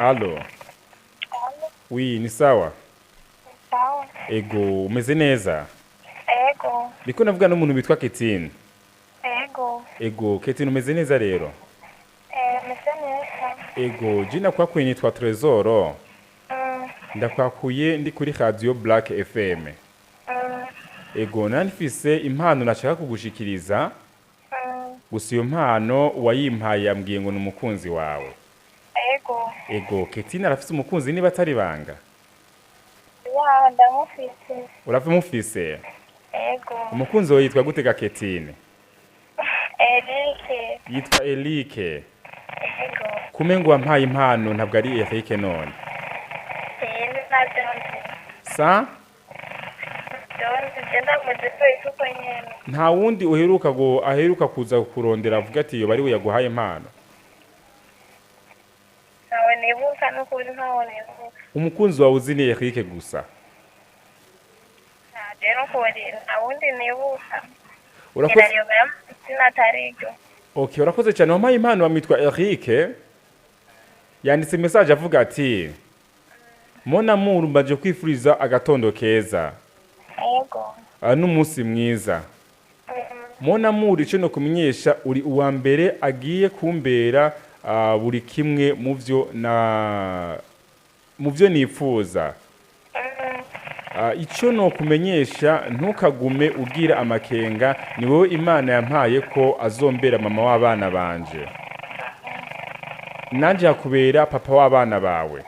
Allo. Oui, ni sawa. Sawa. Ego, umeze neza. Ego. Ndiko navuga n'umuntu witwa Ketine. Ego. Ego, Ketine umeze neza rero. Meze neza. Ego, je nakwakuye nitwa Tresoro. Ndakwakuye ndi kuri Radio Black FM. Ego, nanifise impano nashaka kugushikiriza. Gusa iyo mpano uwayimpaye yambwiye ngo ni umukunzi wawe. Ego. Ego, Ketine arafise umukunzi niba atari banga. Ya, ndamufise. Uravumufise? Ego. Umukunzi wawe yitwa gute ga Ketine? Erike. Yitwa Elike. Ego. Kumengo wampaye impano ntabwo ari Eric none. Sinzi navyo. Sa? Byonzi je ndamuzi ko isuko nyene. Nta wundi uheruka go aheruka kuza kurondera avuga ati yoba ari we yaguhaye impano. Ntawe nibuka n'ukuri ntawe nibuka. Umukunzi wawe uzi ni Eric gusa. Nta je n'ukuri nta wundi nibuka. Urakoze. Ngira yoba izina atari ryo. Okay, urakoze cyane wampaye impano wamwitwa Eric. Yanditse message avuga ati: Mon amour, mbaje kwifuriza agatondo keza. Ego. N'umunsi mwiza. Mon amour, ico no kumenyesha uri uwa mbere agiye kumbera buri kimwe muvyo na muvyo nifuza. Ico no kumenyesha ntukagume ugira amakenga ni wowe Imana yampaye ko azombera mama w'abana banje. Nanje yakubera papa w'abana bawe.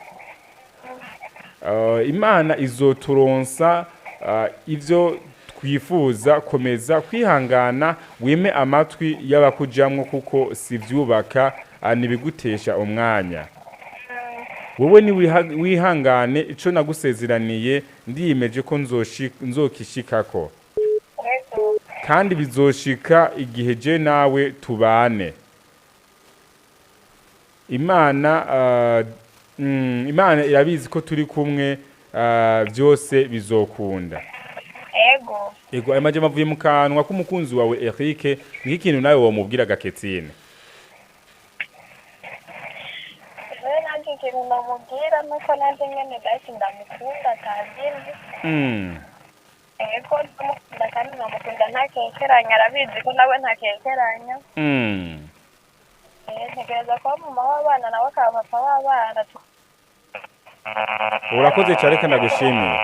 Imana izoturonsa ivyo twifuza komeza kwihangana wime amatwi y'abakujamwo kuko si vyubaka nibigutesha umwanya. Wowe ni wihangane ico nagusezeraniye ndiyemeje ko nzokishikako. Ego. Kandi bizoshika igihe je nawe tubane. Imana Imana irabizi ko turi kumwe byose bizokunda. Ego. Ego, ayo majambo avuye mu kanwa k'umukunzi wawe Eric, ni ikintu nawe womubwira Gaketine. Rero nanjye ikintu namubwira nuko nanjye nyene basi ndamukunda atabizi. Ego, ndamukunda kandi ndamukunda ntakekeranya, arabizi ko nawe ntakekeranya. Ntegereza kuba mama w'abana nawe akaba papa w'abana. Urakoze cyane kandi ndagushimiye.